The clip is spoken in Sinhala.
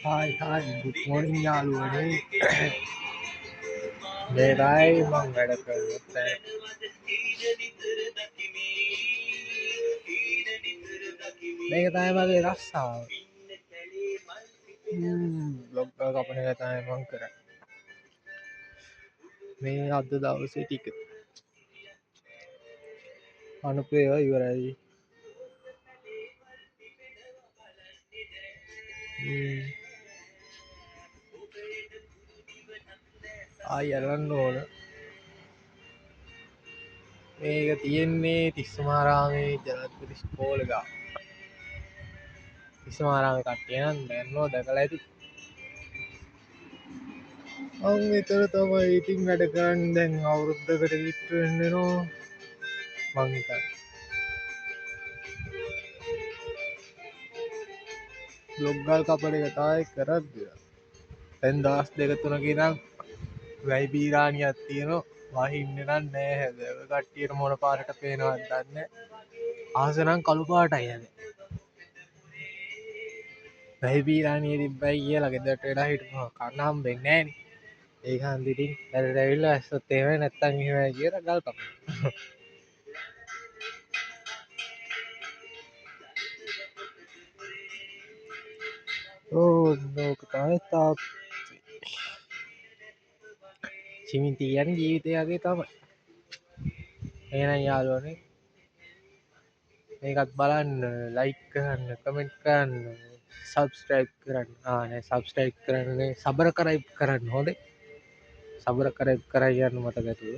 හායි හායි ගුඩ් මෝර්නිං යාළුවනේ. මේ තමයි මං වැඩ කරන තැන. මේක තමයි මගේ රස්සාව. බ්ලොග් එක කපන එක තමයි මං කරන්නේ. මේ අද දවසේ ටික අනුපු ඒවා ඉවරයි. ආයි අරන්න ඕන. මේක තියෙන්නේ තිස්සමාරාමේ ජනාධිපති ඉස්කෝලේ ගාව. තිස්සමාරාමේ කට්ටිය නම් දන්නෝ, දැකලා ඇති. මං විතර තමයි ඉතින් වැඩ කරන්නේ දැන් අවුරුද්දකට කිට්ටු වෙන්න වෙනවා මං හිතන්නේ. බ්ලොග් ගල් කපන එක තමයි කරන්නේ. දැන් දවස් දෙක තුනක ඉඳන් වැයි බීරාණියක් තියෙනවා. වහින්න නම් නෑ හැබැයි. ඔය කට්ටියට මොන පාටට පේනවද දන්නේ නෑ. අහස නම් කළු පාටයි හැබැයි. වැයි බීරාණිය තිබ්බයි කියලා ගෙදරට වෙලා හිටපුවම කන්න හම්බෙන්නේ නෑනේ. ඒක හන්ද ඉතින් වැඩට ඇවිල්ලා ඇස්සොත් එහෙමයි නැත්තම් එහෙමයි කියලා ගල් කපනවා. ඕක තමයි තාත්තේ. සිමින්ති කියන්නේ ජීවිතය වගේ තමයි. එහෙනම් යාළුවනේ මේකත් බලන්න, ලයික් කරන්න, කමෙන්ට් කරන්න, සබ්ස්ක්‍රයිබ් කරන්න. නෑ, සබ්ස්ක්‍රයිබ් කරන්න නේ, සබ්ස්ක්‍රයිබ් කරන්න. හොඳේ. සබ්ස්ක්‍රයිබ් කරා කියන්න මතක ඇතුව.